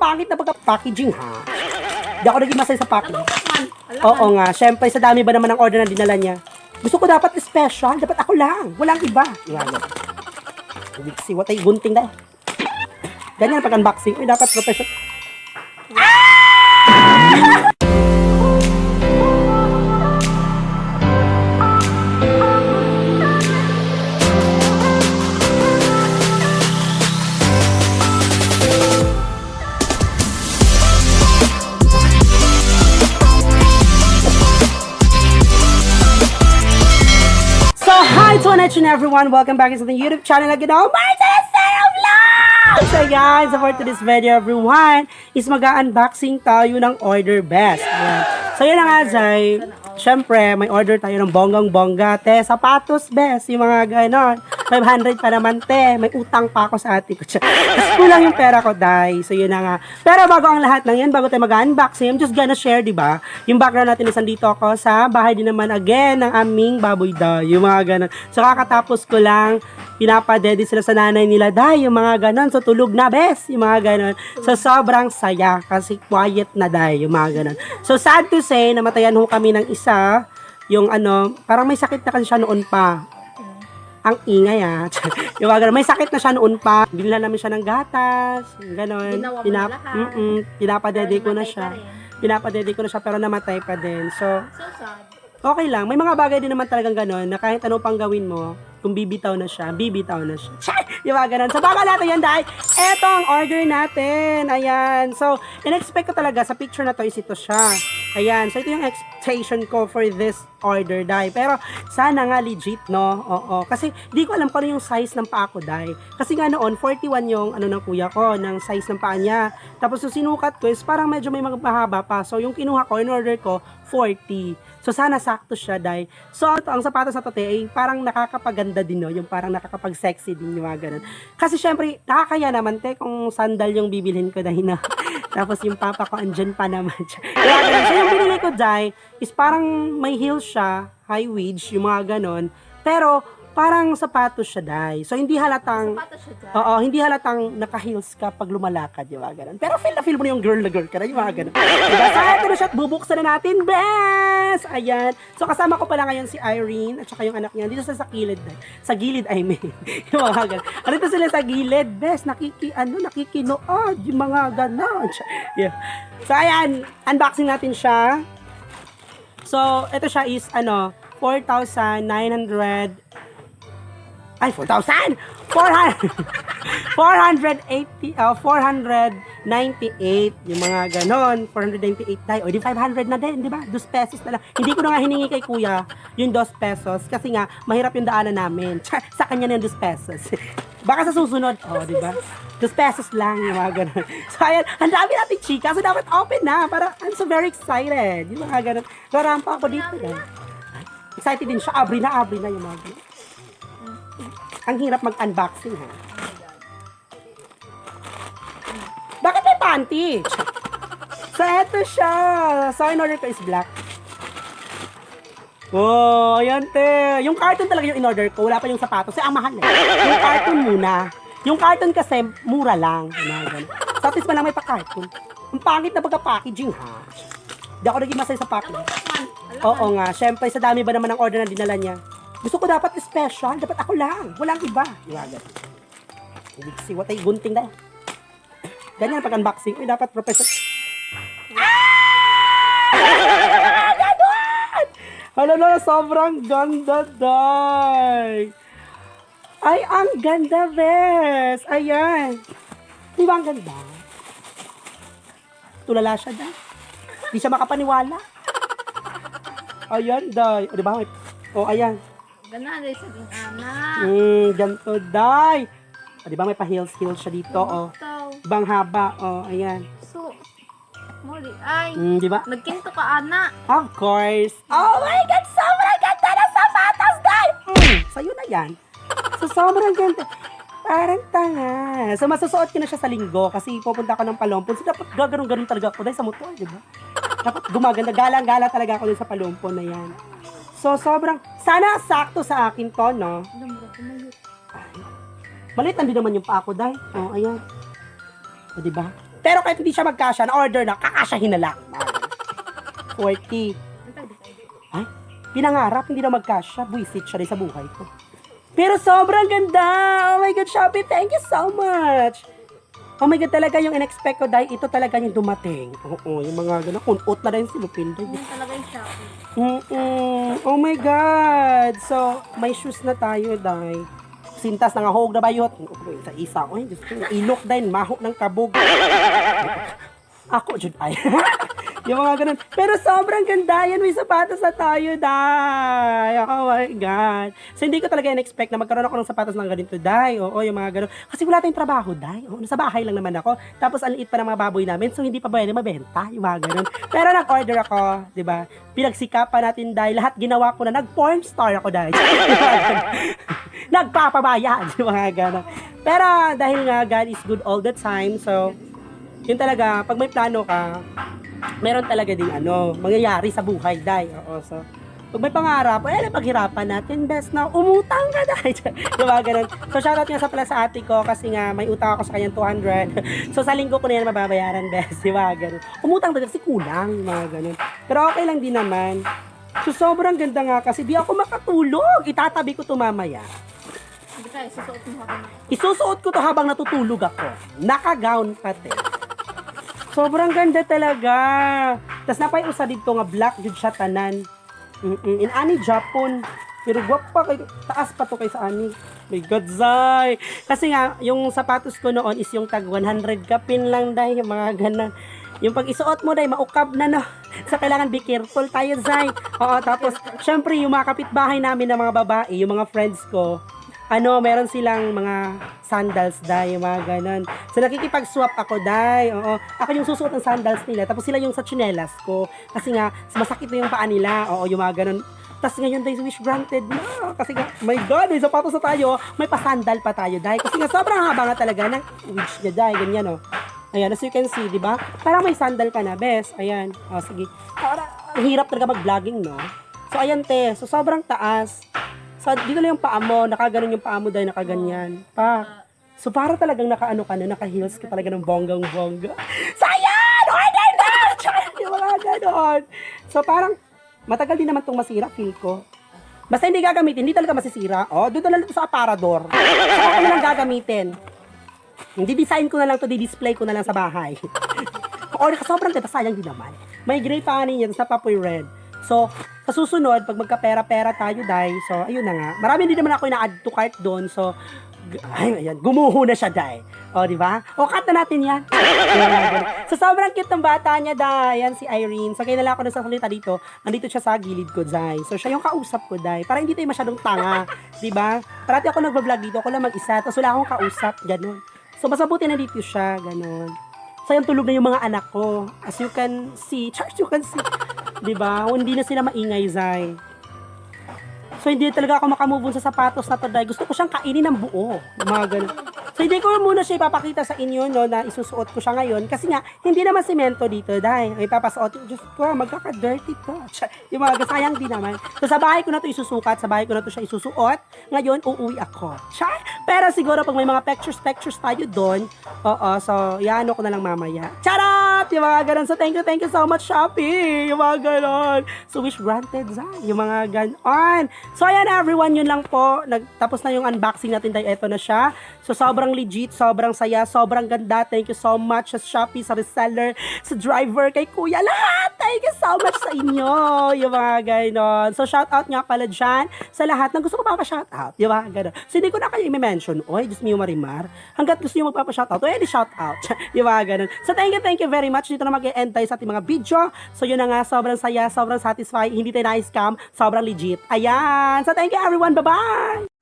pangit na pagka-packaging, ha? Hindi ako naging masaya sa packaging. Man, alam. Oo nga, syempre sa dami ba naman ng order na dinala niya. Gusto ko dapat special, dapat ako lang, walang iba. Yan. Wixie, what ay gunting na. Ganyan pag unboxing, uy, dapat professional. So, hi to each and everyone! Welcome back to the YouTube channel again. Oh, Marcela Sarah Vlog! So, guys, so for today's video, everyone, is mag-unboxing tayo ng order best. Ayan. So, yun na nga, Zay. Siyempre, may order tayo ng bonggang-bongga, te. Sapatos, best. Yung mga ganon. 500 pa naman, te. May utang pa ako sa ate ko. Tapos kulang yung pera ko, day. So, yun na nga. Pero bago ang lahat ng yan, bago tayo mag-unboxing, I'm just gonna share, di ba? Yung background natin is andito ako sa bahay din naman again ng aming baboy day. Yung mga ganon. So, kakatapos ko lang, pinapadede sila sa nanay nila, day. Yung mga ganon. So, tulog na, bes. Yung mga ganon. So, sobrang saya kasi quiet na, day. Yung mga ganon. So, sad to say, namatayan ho kami ng isa. Yung ano, parang may sakit na kasi siya noon pa. Ang ingay ah. Yung mga ganun. May sakit na siya noon pa. Binila namin siya ng gatas. Ganon. Ginawa mo na lahat. Pinapadede Pero ko na namatay siya. pa rin. Pinapadede ko na siya pero namatay pa din. So, So sad. okay lang. May mga bagay din naman talagang ganon na kahit ano pang gawin mo, kung bibitaw na siya, bibitaw na siya. Char! Yung mga ganon. So, baka natin yan dahil eto ang order natin. Ayan. So, in-expect ko talaga sa picture na to is ito siya. Ayan. So, ito yung expectation ko for this order, dai. Pero, sana nga legit, no? Oo. Kasi, di ko alam kung ano yung size ng paa ko, dai. Kasi nga noon, 41 yung ano ng kuya ko, ng size ng paa niya. Tapos, yung sinukat ko is parang medyo may mga mahaba pa. So, yung kinuha ko, in order ko, 40. So, sana sakto siya, dai. So, ito, ang sapatos na to, te, ay parang nakakapaganda din, no? Yung parang nakakapag-sexy din, yung mga ganun. Kasi, syempre, nakakaya naman, te, kung sandal yung bibilhin ko, dahil na. Tapos, yung papa ko, andyan pa naman siya. Yung mga ganun. So, yung binili ko, dai, is parang may heels siya, high wedge, yung mga ganun. Pero, parang sapatos siya, dai. So, hindi halatang... Sapatos siya dyan. Oo, hindi halatang naka-heels ka pag lumalakad, yung mga ganun. Pero feel na feel mo na yung girl na girl ka na, yung mga ganun. Diba? So, ito na siya at bubuksan na natin, bes! Ayan. So, kasama ko pala ngayon si Irene at saka yung anak niya. Dito sa gilid. Sa gilid, I mean. Yung mga ganun. Andito sila sa gilid, bes. Nakikinood, yung mga ganun. Yeah. So, ayan. Unboxing natin siya. So, ito siya is, ano, 4,900. Ay, 4,000! 400, 480, 498, yung mga ganon, 498 tayo. O, di 500 na din, di ba? 2 pesos na lang. Hindi ko na nga hiningi kay kuya yung 2 pesos kasi nga, mahirap yung daanan namin. Char, sa kanya na yung 2 pesos. Baka sa susunod, oh, di ba? 2 pesos lang, yung mga ganon. So, ayan, ang dami natin chika. So, dapat open na. Para, I'm so very excited. Yung mga ganon. Rarampa ako dito. Eh. Excited din siya. Abri na yung mga ganon. Ang hirap mag-unboxing, ha? Bakit may panty? So, eto siya. So, in order ko is black. Oh, ayan, te. Yung carton talaga yung in-order ko. Wala pa yung sapatos. Eh, ang mahal eh. Yung carton muna. Yung carton kasi, mura lang. Yung mga ganun. So, at least man lang may pa-carton. Ang pangit na pagka-packaging, ha? Hindi ako naging masaya sa packaging. Man, alam. Oo nga, syempre sa dami ba naman ng order na dinala niya. Gusto ko dapat special, dapat ako lang, walang iba. Yung mga ganun. Wixie, what ay gunting na. Ganyan pag unboxing, uy, dapat professional. Ah! Ganon! Hala na, sobrang ganda, day. Ay, ang ganda, bes. Ayan. Di ba ang ganda? Tulala siya, day. Di siya makapaniwala. Ayan, day. O, di ba? O, ayan. Ganahan rin sa ding anak. Ganto, day. O, di ba may pa-heels-heels siya dito, o. Ikaw. Ibang haba, o, ayan. So, muli. Ay, Di ba? nagkinto ka anak. Of course. Oh my God, sobrang ganda ng sapatos, day! Sa'yo na yan. So, sobrang ganda. Parang tanga. So, masusuot ko na siya sa linggo kasi pupunta ako ng Palompon. So, dapat gaganon-ganon talaga ako dahil sa motor, di ba? Dapat gumaganda. Galang-gala talaga ako dun sa Palompon na yan. So, sobrang, sana sakto sa akin to, no? Alam mo, kumayot. Maliit lang din naman yung paa ko, day. Oh, ayan. O, di ba? Pero kahit hindi siya magkasya, na-order na, kakasyahin na lang. 40. Ay, pinangarap, hindi na magkasya. Buisit siya rin sa buhay ko. Pero sobrang ganda! Oh my God, Shopee, thank you so much! Oh my God, talaga yung in-expect ko dahil ito talaga yung dumating. Oo, yung mga gano'n. Kunot na rin si Lupin. Yun talaga yung Shopee. Oh my God! So, may shoes na tayo, day. Sintas na nga hog na bayot. Sa isa. Ay, Diyos ko. Ilok din. Maho ng kabog. Ako, jud ay. Yung mga ganun. Pero sobrang ganda yan. May sapatos na tayo, day. Oh my God. So, hindi ko talaga in-expect na magkaroon ako ng sapatos ng ganito, day. Oo, yung mga ganun. Kasi wala tayong trabaho, day. Oo, nasa bahay lang naman ako. Tapos, ang liit pa ng mga baboy namin. So, hindi pa pwede mabenta. Yung mga ganun. Pero nag-order ako, di ba? Pinagsikapan natin, day. Lahat ginawa ko na. Nag-porn star ako, day. Nagpapabayad. Yung mga ganun. Pero, dahil nga, God is good all the time. So, yun talaga, pag may plano ka, meron talaga ding ano, mangyayari sa buhay, day. Oo, so, pag may pangarap, ay, paghirapan natin, best na umutang ka, day. Diba, ganun. So, shoutout nga sa pala sa ate ko kasi nga may utang ako sa kanyang 200. So, sa linggo ko na yan mababayaran, best. Diba, ganun. Umutang talaga kasi kulang, mga ganun. Pero okay lang din naman. So, sobrang ganda nga kasi di ako makatulog. Itatabi ko to mamaya. Hindi kaya, susuot mo ako na. Isusuot ko to habang natutulog ako. Naka-gown pati. Sobrang ganda talaga. Tapos napay usa dito nga black jud siya tanan. In ani Japon. Pero gwapa kay taas pa to kay sa ani. My God, zay. Kasi nga, yung sapatos ko noon is yung tag 100 kapin lang dahil yung mga ganan. Yung pag isuot mo dahil maukab na no. So kailangan be careful tayo, zay. Oo, tapos syempre yung mga kapitbahay namin na mga babae, yung mga friends ko, ano, meron silang mga sandals, day, yung mga ganon. So, nakikipag-swap ako, day. Oo. Ako yung susuot ng sandals nila. Tapos sila yung sa tsinelas ko. Kasi nga, masakit na yung paa nila. Oo, yung mga ganon. Tapos ngayon, day, wish granted na. Kasi nga, my God, may sapatos na tayo. May pasandal pa tayo, day. Kasi nga, sobrang haba nga talaga ng wish niya, day. Ganyan, oh. Ayan, as you can see, di ba? Parang may sandal ka na, bes. Ayan. O, sige. Parang, ang hirap talaga mag-vlogging, no? So, ayan, te. So, sobrang taas. So, dito lang yung paa mo. Nakaganon yung paa mo dahil nakaganyan. Pa. So, para talagang nakaano ka na, naka-heels ka talaga ng bonggang-bongga. So, ayan! Order na! Char! Yung mga ganon. So, parang, matagal din naman itong masira, feel ko. Basta hindi gagamitin, hindi talaga masisira. Oh, doon na lang ito sa aparador. So, ako na lang gagamitin. Hindi design ko na lang to, di-display ko na lang sa bahay. Or sobrang ganda, sayang din naman. May gray pa niya, tapos napapoy red. So, sa susunod, pag magkapera-pera tayo, day, so, ayun na nga. Marami din naman ako na-add to cart doon, so, ay, ayan, gumuho na siya, day. O, di ba? O, cut na natin yan. So, sobrang cute ng bata niya, day. Yan si Irene. So, kaya na lang ako nagsasalita dito. Nandito siya sa gilid ko, day. So, siya yung kausap ko, day. Para hindi tayo masyadong tanga, di ba? Parati ako nagva-vlog dito, ako lang mag-isa. Tapos wala akong kausap, ganun. So, mas mabuti na dito siya, ganun. So, yung tulog na yung mga anak ko. As you can see, church, you can see. 'Di ba? Hindi na sila maingay, Zay. So, hindi talaga ako makamove on sa sapatos na to dahil gusto ko siyang kainin ng buo. Yung mga ganun. So, hindi ko muna siya ipapakita sa inyo, no, na isusuot ko siya ngayon. Kasi nga, hindi naman simento dito dahil ay ipapasuot. Diyos ko, magkaka-dirty to. Yung mga sayang di naman. So, sa bahay ko na to isusukat, sa bahay ko na to siya isusuot. Ngayon, uuwi ako. Char! Pero siguro, pag may mga pictures, pictures tayo doon, oo, so, iano ko na lang mamaya. Charot! Yung mga ganun. So, thank you so much, Shopee! Yung mga ganun. So, wish granted, Zay. Yung mga ganon. So, ayan, everyone, yun lang po. Tapos na yung unboxing natin dahil eto na siya. So, sobrang legit, sobrang saya, sobrang ganda. Thank you so much sa Shopee, sa reseller, sa driver, kay Kuya, lahat! Thank you so much sa inyo. Yung mga ganon. So, shout out nga pala dyan sa lahat ng gusto ko papa-shout out. Yung mga ganon. So, hindi ko na kayo i-mention. Oy, Diyos mio Marimar. Hanggat gusto nyo magpapa-shout out, di shout out. Yung mga ganon. So, thank you very much. Dito na mag-end tayo sa ating mga video. So, yun na nga, sobrang saya, sobrang satisfying. Hindi tayo na-scam, sobrang legit. Ayan. So, thank you everyone. Bye-bye!